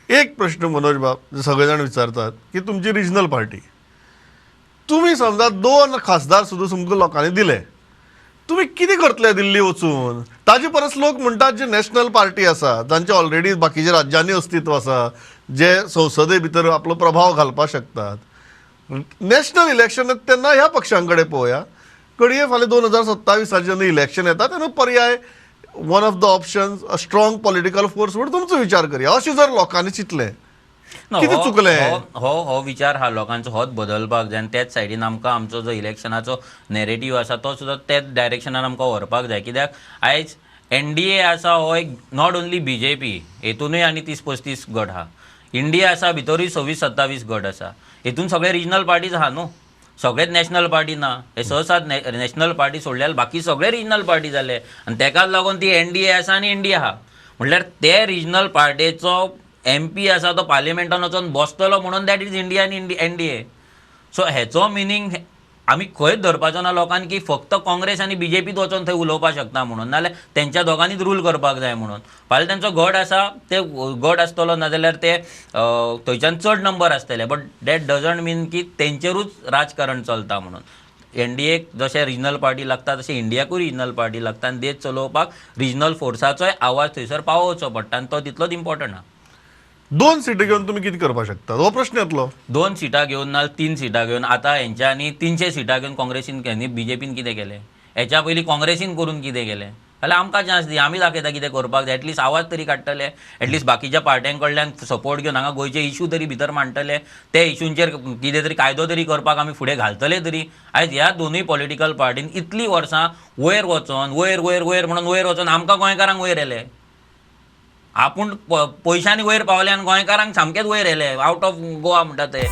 एक प्रश्न मनोज बाब, सगळे जाण विचारतात की तुमची रिजनल पार्टी, तुम्ही समजा दोन खासदार सुद्दां तुमकां लोकांनी दिले, तुम्ही कितें करतले दिल्ली वचून? ताजे परस लोक म्हणटात जे नॅशनल पार्टी आसा, जांचे ऑलरेडी बाकीच्या राज्यांनी अस्तित्व आसा, जे संसदे भितर आपलो प्रभाव घालपाक शकतात, नॅशनल इलेक्शन तेन्ना ह्या पक्षां कडेन पळोवया. घडये फाल्यां 2027 जेन्ना इलेक्शन येता तेन्ना पर्याय, one of the options, a strong political force म्हूण तुमचो विचार करया, अशें जर लोकांनी चिंतलें, ना, कितें चुकलें? हो हो हो विचार हा लोकांचो, होच बदलपाक जाय आनी त्याच सायडीन आमकां आमचो जो इलेक्शनाचो नॅरेटीव आसा तो सुद्दां त्याच डायरेक्शनान आमकां व्हरपाक जाय. कित्याक आयज एनडीए आसा हो एक not only BJP, हेतूनय आनी 30-35 गट आहा. इंडिया आसा, भितरूय 26-27 गट आसा. हेतून सगळे रिजनल पार्टीज आहा न्हू, सगळेच नॅशनल पार्टी ना. हे स सात नॅशनल पार्टी सोडल्यार बाकी सगळे रिजनल पार्टी जाले आनी तेकाच लागून ती एनडीए आसा आनी इंडिया आहा. म्हणल्यार ते रिजनल पार्टेचो एमपी आसा तो पार्लिमेंटान वचोन बसतलो म्हणून that is India आनी एनडीए. सो हेचो मिनींग आमी खंयच धरपाचो ना लोकांनी की फक्त काँग्रेस आनी बीजेपीत वचोन थंय उलोवपाक शकता म्हणून, नाल्यार तेंच्या दोगांनीच रूल करपाक जाय म्हणून. फाल्यां तेंचो गट आसा, ते गट आसतलो, नाजाल्यार ते थंयच्यान चड नंबर आसतले, बट that doesn't मीन की तेंचेरूच राजकारण चलता म्हणून. एनडीएक जशें रिजनल पार्टी लागता तशें इंडियाकूय रिजनल पार्टी लागता आनी देश चलोवपाक रिजनल फोर्साचोय आवाज थंयसर पावोवचो पडटा आनी तो तितलोच इम्पॉर्टंट आहा. दोन सिटी घेवन तुमी कितें करपाक शकता, हो प्रश्न येतलो. दोन सिटां घेवन ना तीन सिटां घेवन, आतां हेंच्यांनी 300 सिटां घेवन काँग्रेसीन, बीजेपीन कितें केलें? हेच्या पयलीं काँग्रेसीन करून कितें केलें? जाल्यार आमकां चान्स दी, आमी दाखयता कितें करपाक जाय. एटलिस्ट आवाज तरी काडटले, एटलिस्ट बाकीच्या पार्ट्यां कडल्यान सपोर्ट घेवन हांगा गोंयचे इशू तरी भितर मांडटले, ते इशूंचेर कितें तरी कायदो तरी करपाक आमी फुडें घालतले तरी. आयज ह्या दोनूय पॉलिटिकल पार्टीन इतलीं वर्सां वयर वचोन, वयर वयर वयर म्हणून वयर वचोन आमकां गोंयकारांक वयर येले. आपूण पयशांनी वयर पावले आनी गोंयकारांक सामकेच वयर येले, आवट ऑफ गोवा म्हणटा ते.